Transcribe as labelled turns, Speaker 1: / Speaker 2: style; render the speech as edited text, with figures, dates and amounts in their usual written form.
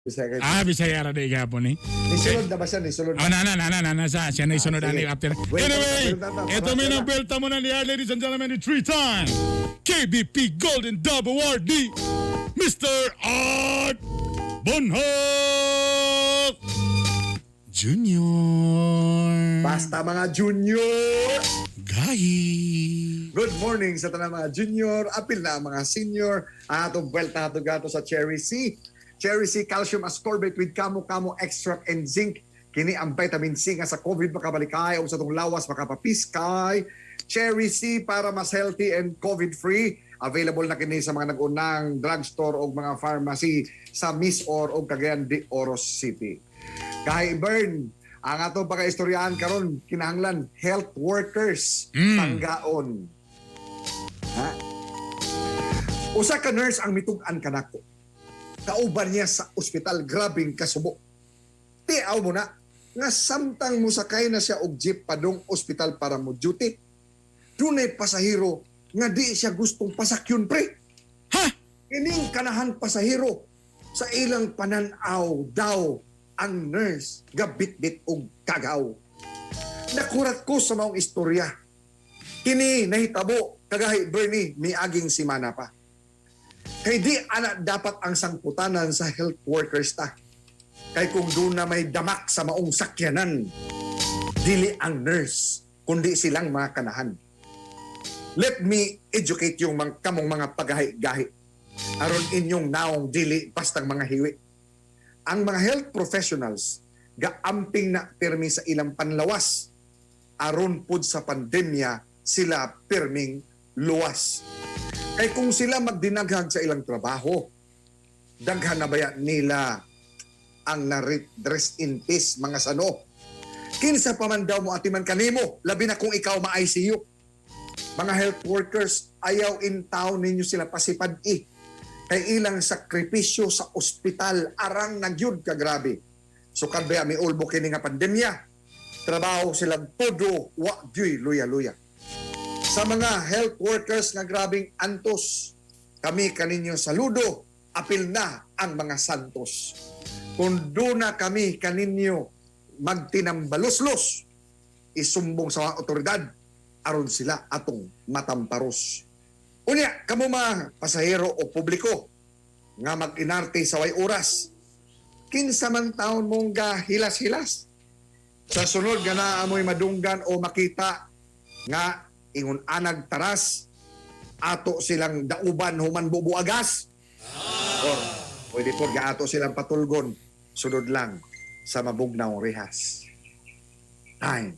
Speaker 1: Bisaya kay.
Speaker 2: Ah, Bisaya ra di gapon eh.
Speaker 1: Nisulod na ba siya? Nisulod
Speaker 2: Oh, na, na, na, na, na, na, sa, siya na isunod
Speaker 1: Ah, sige.
Speaker 2: ani after.
Speaker 1: Welcome,
Speaker 2: Anyway,
Speaker 1: welcome,
Speaker 2: ito
Speaker 1: welcome.
Speaker 2: may nang belta mo na niya, ladies and gentlemen, the three-time KBP Golden Dub Awardee, Mr. Art Bonhof Jr.
Speaker 1: Basta mga junior!
Speaker 2: Gahi.
Speaker 1: Good morning sa tanang mga junior, apil na ang mga senior. Atong buwelta ato gato sa Cherry C. Cherry C Calcium Ascorbate with Kamo-Kamo Extract and Zinc. Kini ang vitamin C nga sa COVID makabalikay o sa atong lawas makapapiskay. Cherry C para mas healthy and COVID-free. Available na kini sa mga nag-unang drugstore o mga pharmacy sa Misor o Cagayan de Oro City. Kay Bern, ang atong pagkaistoryahan karon kinahanglan health workers tanggaon. Ha? Usa ka nurse ang mitug-an kanako. Kauban niya sa ospital, grabing kasubo. Tiaw mo na nga samtang musakay na siya og jeep padung ospital para mo duty. Dunay pasahero nga di siya gustong pasakyon, pre.
Speaker 2: Ha?
Speaker 1: Kining kanahan pasahero sa ilang pananaw daw ang nurse gabitbit og kagaw. Nakurat ko sa maong istorya. Kini nahitabo kagahi Bernie miaging simana pa. Kay di ana dapat ang sangputanan sa health workers ta. Kay kung doon na may damak sa maong sakyanan, dili ang nurse, kundi silang mga kanahan. Let me educate yung mga, kamong mga pagahi-gahi aron inyong naong dili bastang mga hiwi. Ang mga health professionals gaamping na pirmi sa ilang panlawas aron pud sa pandemya sila pirming luwas. Kay kung sila magdinaghag sa ilang trabaho, daghan na baya nila ang na-rest in peace mga sano. Kinsa pa man daw mo atiman kanimo, labi na kung ikaw ma-ICU. Mga health workers, ayaw in town ninyo sila pasipad-i. Kay ilang sakripisyo sa ospital, arang nagyud ka grabe. Sukad baya mi ulbo kini nga pandemya, trabaho silang todo, wa gyuy luya-luya. Sa mga health workers nga grabing antos, kami kaninyo saludo, apil na ang mga santos. Kung na kami kaninyo magtinambaluslos, isumbong sa mga otoridad, aron sila atong matamparos. Unya, kamo mga pasahero o publiko nga mag-inarte sa way oras, kinsa man taon mong gahilas-hilas. Sa sunod nga naamoy madunggan o makita nga ingon anag taras, ato silang dauban human bubuagas. Or pwede po nga ato silang patulgon sunod lang sa mabugnaw rehas. Time.